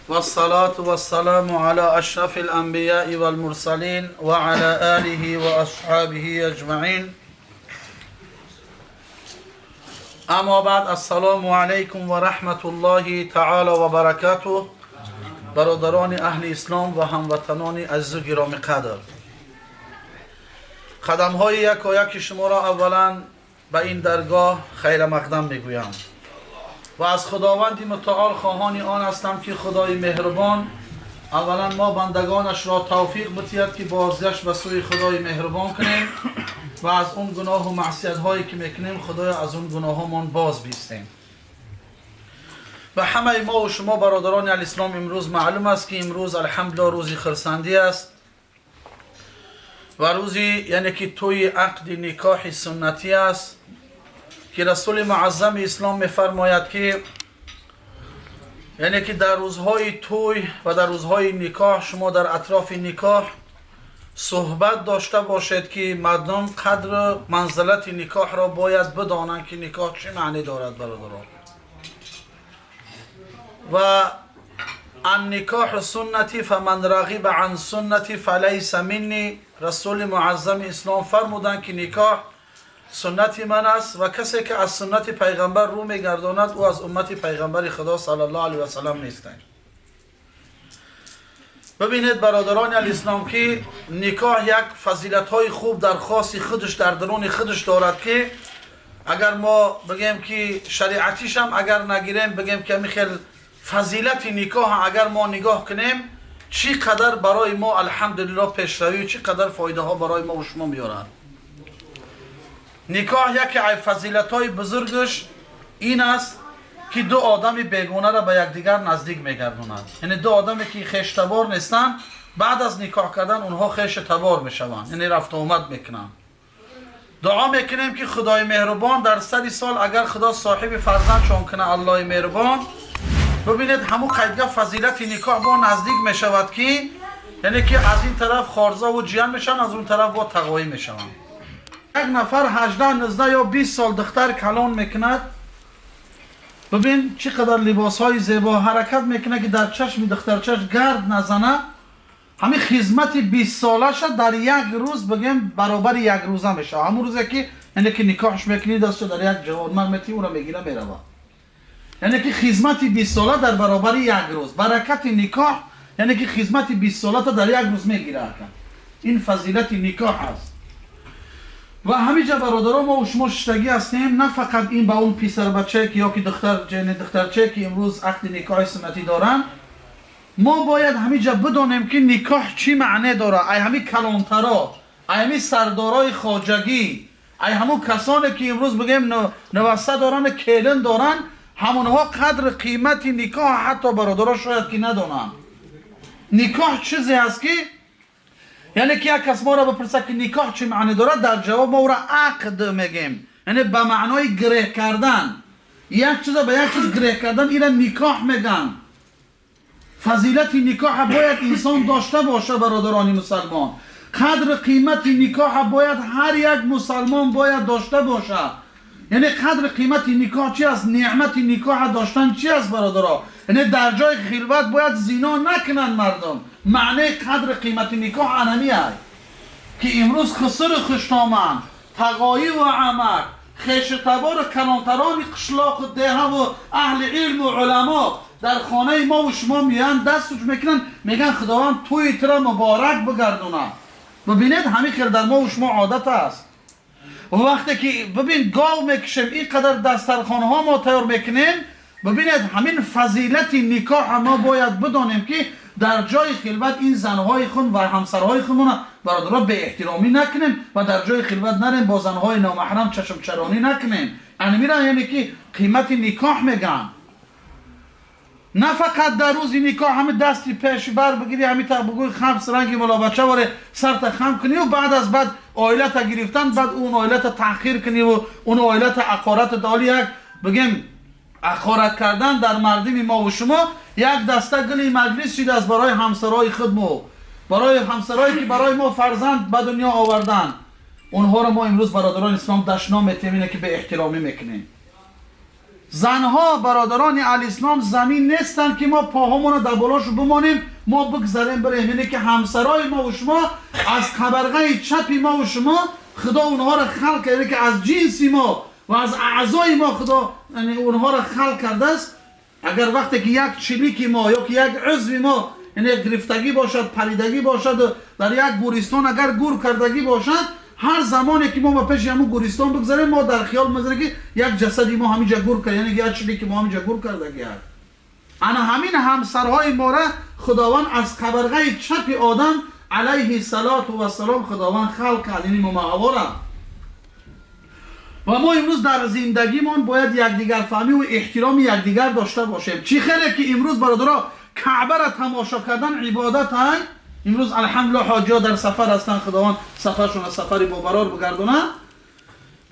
والصلاة والسلام على أشرف الأنبياء والمرسلين وعلى آله وأصحابه أجمعين. اما بعد، السلام علیکم و رحمت الله تعالی و برکاته. برادران اهل اسلام و هموطنان عزیز و گرامی قدر، قدم های یک و یک شما را اولا به این درگاه خیر مقدم میگویم و از خداوند متعال خواهان آن هستم که خدای مهربان اولا ما بندگانش را توفیق بدهد که بازگشت به سوی خدای مهربان کنیم و از اون گناه و معصیت هایی که میکنیم، خدای از اون گناه باز بیستیم. و همه ما و شما برادران الاسلام، امروز معلوم است که امروز الحمدلله روزی خرسندی است و روزی یعنی که توی عقد نکاح سنتی است که رسول معظم اسلام میفرماید که یعنی که در روزهای توی و در روزهای نکاح شما در اطراف نکاح صحبت داشته باشید که مردم قدر منزلت نکاح را باید بدانند که نکاح چه معنی دارد، برادران. و النکاح سنتی فمن رغب عن سنتی فلیس منی. رسول معظم اسلام فرمودند که نکاح سنت من است و کسی که از سنت پیغمبر رو میگرداند، او از امت پیغمبر خدا صلی الله علیه و سلم نیستند. ببینید برادران الاسلام که نکاح یک فضیلت های خوب در خاص خودش، در درون خودش دارد که اگر ما بگیم که شریعتیش هم اگر نگیریم، بگیم که میخیل فضیلت نکاح اگر ما نگاه کنیم، چی قدر برای ما الحمدلله پیشروی و چی قدر فایده ها برای ما و شما میارد. نکاح یکی از فضیلت های بزرگش این است که دو آدم بیگانه را به یکدیگر نزدیک میگردونند. یعنی دو آدمی که خویش تبار نیستند، بعد از نکاح کردن اونها خویش تبار میشوند، یعنی رفت آمد میکنند. دعا میکنیم که خدای مهربان در سری سال اگر خدا صاحب فرزند شون کنه، الله مهربان. ببینید، همون قیدگاه فضیلت نکاح با نزدیک میشود که یعنی که از این طرف خارزا و جیان میشن، از اون طرف با تقوایی میشوند. یک نفر 18، 19 یا 20 سال دختر کلان میکند، ببین چقدر لباس های زیبا حرکت میکنه که در چشم دخترچش گرد نزنه. همین خدمت 20 سالش در یک روز بگیم برابر یک روزه میشه. همون روزی که یعنی که نکاحش میکنی، دستش در یک جوانمرد میتی، او را میگیره میروه. یعنی که خدمت 20 ساله در برابر یک روز، برکت نکاح یعنی که خدمت 20 ساله تا در یک روز میگیره. این فضیلت نکاح است. و همینجا برادران، ما و شما ششتگی هستیم، نه فقط این به اون پسر بچه که یا که دختر یعنی دخترچه که امروز عقد نکاح سنتی دارن، ما باید همینجا بدانیم که نکاح چی معنی داره. ای همین کلانترا، ای همین سردارای خواجگی، ای همون کسانی که امروز بگیم نوسته دارن، کلن دارن، همونها قدر قیمت نکاح حتی برادرها شاید که ندانن. نکاح چیزی است که یعنی که یک کس ما را بپرسه که نکاح چه معنی داره، در جواب ما او را عقد میگیم، یعنی به معنای گره کردن یک چیز به یک چیز، گره کردن، اینا نکاح میگن. فضیلت نکاح باید انسان داشته باشه. برادران مسلمان، قدر قیمت نکاح باید هر یک مسلمان باید داشته باشه. یعنی قدر قیمت نکاح چی است؟ نعمت نکاح داشتن چی است برادرها؟ یعنی در جای خلوت باید زنا نکنن مردم. معنی قدر قیمت نکاح انمی است که امروز خسر خوشتامن، تقایی و عمک، خویش تبار، کلانتران قشلاق و ده و اهل علم و علما در خانه ما و شما میان، دست میکنن، میگن خداوند توی ترا مبارک بگردونه. ببینید، همین خیلی در ما و شما عادت است. و وقتی که ببین گاو میکشیم، اینقدر دسترخوان ها ما تیار میکنیم. ببینید، همین فضیلت نکاح ما باید بدانیم که در جای خلوت این زنهای خون و همسرهای خودمون برادرها به احترامی نکنیم و در جای خلوت نریم، با زنهای نامحرم چشم چرانی نکنیم. یعنی میرن یعنی که قیمت نکاح میگن. نه فقط در روز نکاح همه دستی پیش بر بگیری، همین تا بگوی خمس رنگ ملا بچه واره سر خم کنی و بعد از بعد عائلت گرفتن، بعد اون عائلت تحقیر کنی و اون عائلت حقارت دالی. یک بگیم حقارت کردن در مردم ما و شما یک دسته گلی مجلس شده است برای همسرای خودمو، برای همسرایی که برای ما فرزند به دنیا آوردن. اونها را ما امروز برادران اسلام دشنام میتیم، اینه که به احترامی میکنیم. Занҳо бародарони алислом замин нестанд ки мо поҳомонро дар болош бимонем, мо бигзарем бирем. Яъне ки ҳамсарои мо ва шумо аз қабарғаи чапи мо ва шумо Худо онҳоро халқ карда, яъне ки аз ҷинси мо ва аз аъзои мо Худо онҳоро халқ кардааст. Агар вақте ки як чилики мо ё ки як узви мо яъне гирифтагӣ бошад, паридагӣ бошад, дар як гӯристон агар гур кардагӣ бошад, ҳар замоне ки мо ба пеши ҳамун гӯристон бигзарем, мо дар хиёл мезанем ки як ҷасади мо ҳаминҷа гур кард, яъне як чилики мо ҳаминҷа гур кардагӣ аст. Ана ҳамин ҳамсарҳои мора Худованд аз қабарғаи чапи Одам алайҳи салоту вассалом Худованд халқ кард, яъне мумаҳавора. Ва мо имрӯз дар зиндагимон бояд якдигарфаҳмӣ ва эҳтироми якдигар дошта бошем. Чӣ хеле ки имрӯз бародаро Каъбаро тамошо кардан ибодат ай, имрӯз алҳамдулиллоҳ ҳоҷиҳо дар сафар ҳастанд, Худованд сафаршонро сафари бобарор бигардонад.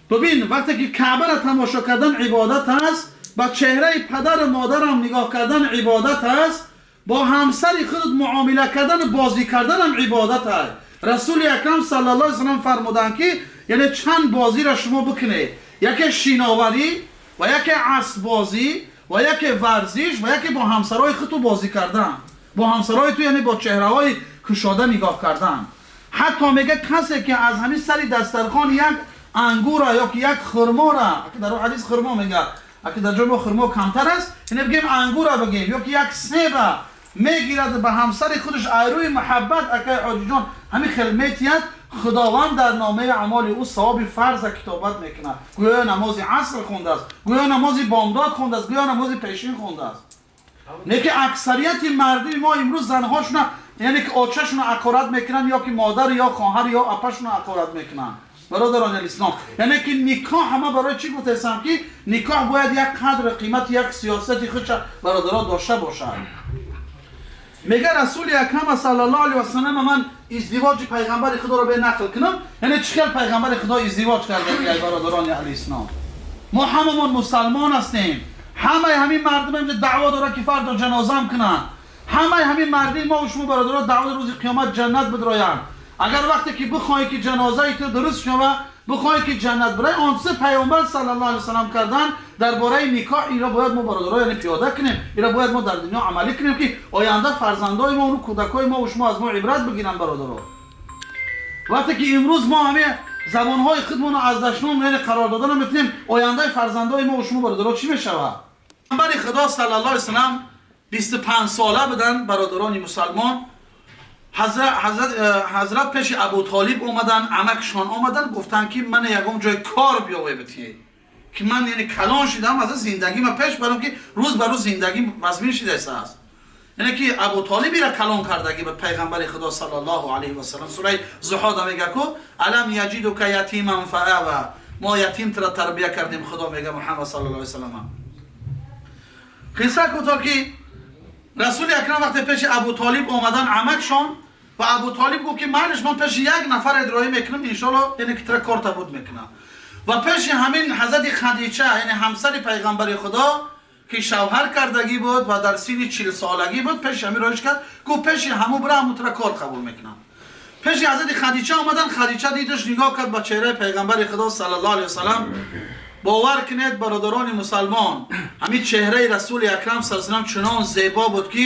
Бибин, вақте ки Каъбаро тамошо кардан ибодат аст, ба чеҳраи падару модарам нигоҳ кардан ибодат аст, бо ҳамсари худ муомила кардан ва бозӣ карданам ибодат аст. Расули акрам саллаллоҳу алайҳи васаллам фармуданд ки яъне чанд бозиро шумо бикунед, яке шиноварӣ ва яке асббозӣ ва яке варзиш ва яке бо ҳамсарои худту бозӣ кардан, бо ҳамсарои ту яъне бо чеҳраҳои кушода нигоҳ кардан. Ҳатто мега касе ки аз ҳамин сари дастархон як ангура ё ки як хурмора, дар ҳадис хурмо мега, аки дар ҷои мо хурмо камтар аст, яъне бигем ангура бигем ё ки як себа мегирад ба ҳамсари худаш айрӯи муҳаббат, акай ҳоҷиҷон ҳамин хел метиҳад, Худованд дар номаи аъмоли ӯ савоби фарза китобат мекунад. Гӯё намози аср хондааст, гӯё намози бомдод хондааст, гӯё намози пешин хондааст. Не ки аксарияти мардуми мо имрӯз занҳошона яъне ки очашона ақорат мекунанд, ё ки модар ё хоҳар ё апашона ақорат мекунанд. Бародарони алислом, яъне ки никоҳ ҳама барои чӣ гуфтаистам ки никоҳ бояд як қадру қимат, як сиёсати худша бародаро дошта бошад. Мега Расули акрам саллаллоҳу алайҳи васаллам, ман издивоҷи пайғамбари худоро бе нақл кунам, яъне чӣ хел пайғамбари худо издивоҷ карда, бародарони аҳли ислом. Мо ҳамамон мусалмон ҳастем, ҳамаи ҳамин мардум инҷа даъво дорад ки фардо ҷанозам кунанд, ҳамаи ҳамин мардии мо ва шумо бародаро даъво рӯзи қиёмат ҷаннат бидроянд. Агар вақте ки бихоҳӣ ки ҷанозаи ту дуруст шава, бихоҳӣ ки ҷаннат бирай, он чизе пайғамбар саллаллоҳу алайҳи васаллам кардан дар бораи никоҳ, инро бояд мо бародаро яъне пиёда кунем, инро бояд мо дар дунё амалӣ кунем ки оянда фарзандои мо, ону кӯдакҳои мо ва шумо аз мо ибрат бигиранд. Бародаро, вақте ки имрӯз мо ҳамин забонҳои худмонро аз дашном яъне қарор дода наметунем, ояндаи фарзандои мо ва шумо бародаро чӣ мешавад? Пайғамбари Худо саллаллоҳу алайҳи васаллам 25 сола буданд, бародарони мусалмон. Ҳазрат пеши Абутолиб омаданд, амакшон омаданд, гуфтанд ки ман ягон ҷой кор биёве битиҳед ки ман яъне калон шидам, аз зиндагима пеш барам ки рӯз ба рӯз зиндагӣ вазмин шидааст. Яъне ки Абутолибира калон кардагӣ ба пайғамбари Худо саллаллоҳу алайҳи васаллам. Сураи Зуҳода мега ку алам яҷидука ятиман фаава, мо ятим тура тарбия кардем, Худо мега Муҳаммад саллаллоҳу алайҳи васаллам. Қисса кӯтоҳ ки Расули акрам вақте пеши Абутолиб омадан, амакшон, ва Абутолиб гуфт ки майлиш, ман пеши як нафар идроӣ мекунам, иншоалло яъне ки тура кор табуд мекунам. Ва пеши ҳамин ҳазрати Хадича, яъне ҳамсари пайғамбари Худо ки шавҳар кардагӣ буд ва дар синни 40 солагӣ буд, пеши ҳамин роиш кард, гуфт пеши ҳамун бира, ҳамун тура кор қабул мекунам. Пеши ҳазрати Хадича омадан, Хадича дидаш, нигоҳ кард ба чеҳраи пайғамбари Худо саллаллоҳу алайҳи васаллам. Бовар кунед, бародарони мусалмон, ҳамин чеҳраи Расули акрам саллаллоҳу чунон зебо буд ки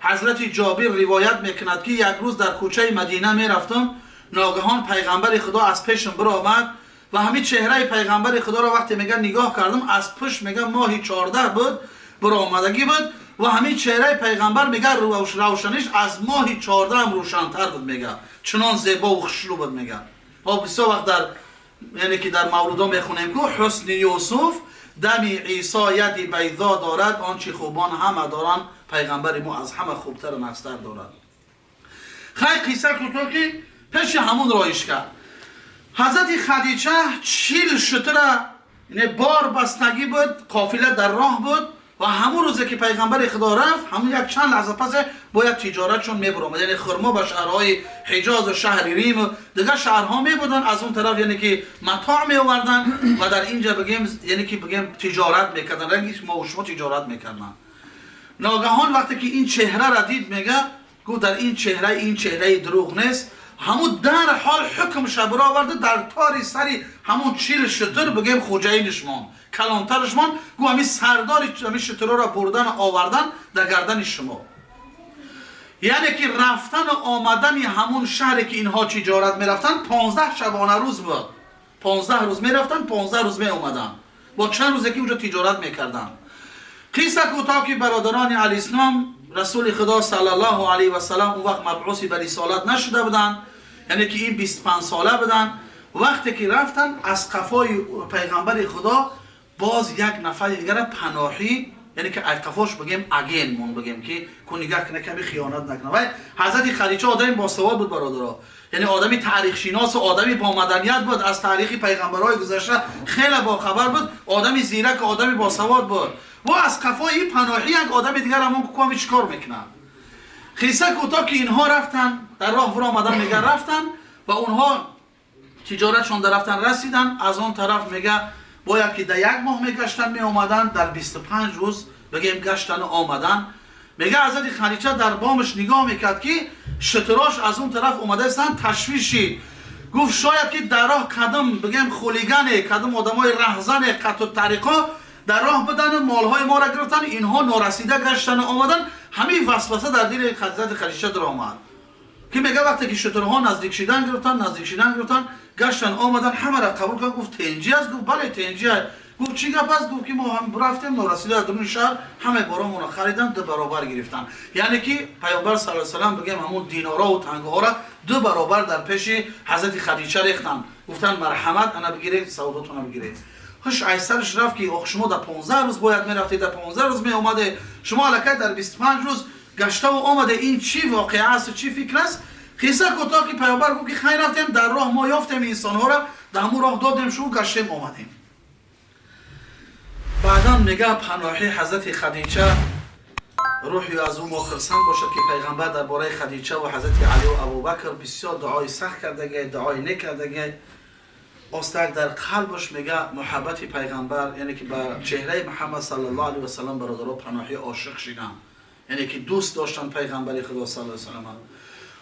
ҳазрати Ҷобир ривоят мекунад ки як рӯз дар кӯчаи Мадина мерафтам, ногаҳон пайғамбари Худо аз пешам биромад ва ҳамин чеҳраи пайғамбари Худоро вақте мега нигоҳ кардам, аз пушт мега моҳи 14 буд, биромадагӣ буд, ва ҳамин чеҳраи пайғамбар мега равшаниш аз моҳи 14ам рӯшантар буд, мега чунон зебову хушрӯ буд. Мега бисёр вақт дар яъне ки дар мавлудо мехонем ку ҳусни Юсуф, дами Исо, яди байзо дорад, он чи хубон ҳама доранд, пайғамбари мо аз ҳама хубтару нақстар дорад. Хай, қисса кӯтоҳ ки пеши ҳамун роиш кард. Ҳазрати Хадича 40 шутура бор бастагӣ буд, қофила дар роҳ буд, ва ҳамун рӯзе ки пайғамбари Худо рафт, ҳамун як чанд лаҳза пасе бояд тиҷоратшон мебуромад, яъне хурмо ба шаҳрҳои Ҳиҷозу шаҳри Риму дигар шаҳрҳо мебуданд, аз он тараф яъне ки матоъ меоварданд ва дар инҷа бигем яъне ки бигем тиҷорат мекарданд, ранги мо шумо тиҷорат мекарданд. Ногаҳон вақте ки ин чеҳрара дид, мега гуфт дар ин чеҳра, ин чеҳраи дурӯғ нест. Ҳамун дар ҳол ҳукм шабро оварда, дар тори сари ҳамун 40 шутур бигем хоҷаинишмон. Калонтарашмон гуфт, ҳамин сардори ҳамин шутурора бурдану овардан дар гардани шумо. Яъне ки рафтану омадани ҳамун шаҳре ки инҳо тиҷорат мерафтанд, 15 шабона рӯз буд. 15 рӯз мерафтанд, 15 рӯз меомаданд, бо чанд рӯзе ки уҷо тиҷорат мекарданд. Қисса кӯтоҳ ки, бародарони алислом, Расули Худо саллаллоҳу алайҳи васалам он вақт мабъуси ба рисолат нашуда буданд, яъне ки ин 25 сола буданд. Вақте ки рафтанд, аз қафои пайғамбари Худо боз як нафари дигара паноҳӣ, яъне ки аз қафош бигем, аген мон бигем, ки ку нигаҳ кунад, ками хиёнат накунад. Вай ҳазрати Хадича одами босавод буд, бародаро, яъне одами таърихшиносу одами бомаданият буд, аз таърихи пайғамбарҳои гузашта хеле бохабар буд, одами зирак, одами босавод буд. Во аз қафои паноҳӣ як одами дигар ҳамон куами чӣ кор мекунад. Қисса кӯтоҳ ки инҳо рафтан, дар роҳ фуромадан, мега, рафтан ва онҳо тиҷоратшон дар рафтан расидан. Аз он тараф, мега, бояд ки дар як моҳ мегаштан меомадан, дар 25 рӯз бигем гаштану омадан. Мега, ҳазрати Хадича дар бомаш нигоҳ мекард, ки шутурош аз он тараф омадаистанд. Ташвиш шид, гуфт, шояд ки дар роҳ кадом, бигем, хулигане, кадом одамои раҳзане, қату тариқо дар роҳ будану молҳои моро гирифтан, инҳо норасида гаштану омадан. Ҳамин васваса дар дили ҳазрати Хадича даромад, ки мега, вақте ки шутурҳо наздик шидан гирифтан, наздик шидан гирифтан, гаштан омадан, ҳамаро қабул кард. Гуфт, тенҷи аст? Гуфт, бале, тенҷи аст. Гуфт, чӣ гап аст? Гуфт, ки мо ҳам рафтем, норасида дар дуруни шаҳр ҳамаи боромонро харидан, ду баробар гирифтан. Яъне ки Паёмбар сал салам, бигем, ҳамун динорову тангаҳоро ду баробар дар пеши ҳазрати Хадича рехтан, гуфтан, марҳамат, ана бигиред, савдотона бигиред. Ҳуш айсараш рафт, ки ох, шумо дар 15 рӯз бояд мерафтед, дар 15 рӯз меомаде, шумо аллакай дар 25 рӯз гаштаву омаде, ин чӣ воқеа асту чӣ фикр аст? Қисса кӯтоҳ ки Паёмбар гуфт, ки хайр, рафтем, дар роҳ мо ёфтем инсонҳоро, дар ҳамун роҳ додем, шу гаштем омадем. Баъдан, мега, паноҳи ҳазрати Хадича, рӯҳи аз ӯ мо хирсанд бошад, ки Пайғамбар дар бораи Хадича ва ҳазрати Алӣ ва Абубакр бисёр дуои сахт кардагай, дуои нек кардагай. Остак дар қалбаш, мега, муҳаббати Пайғамбар, яъне ки ба чеҳраи Муҳаммад саллаллоҳу алайҳи васалам, бародаро, паноҳӣ ошиқ шидам, яъне ки дӯст доштан Пайғамбари Худо саллаллоҳу алайҳи васалам.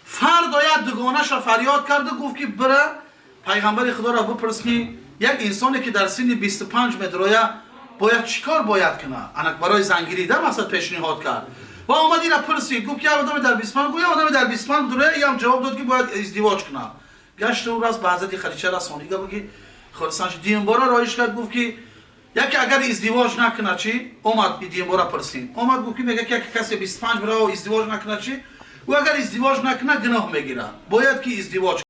Фардо як дугонаша фарёд карду гуфт, ки бира Пайғамбари Худоро бипурс, ки як инсоне ки дар синни 25 медроя, бояд чӣ кор бояд кунад. Анак барои зангирӣ дар мақсад пешниҳод кард ва омад, ира пурсид. Гуфт, ки як одаме дар 25, гуфт, як одаме дар 25 дроя. Иам ҷавоб дод, ки бояд издивоҷ кунад. Гашту раст ба ҳазрати Хадича расонид. Гуфт, ки хурсанд шуд. Дуюмбора роиш кард, гуфт, ки яке агар издивоҷ накунад чӣ? Омад, дуюмбора пурсид, омад, гуфт, ки мега, ки яке касе 25 бира издивоҷ накунад чӣ? Ӯ агар издивоҷ накунад, гуноҳ мегирад, бояд ки издивоҷ.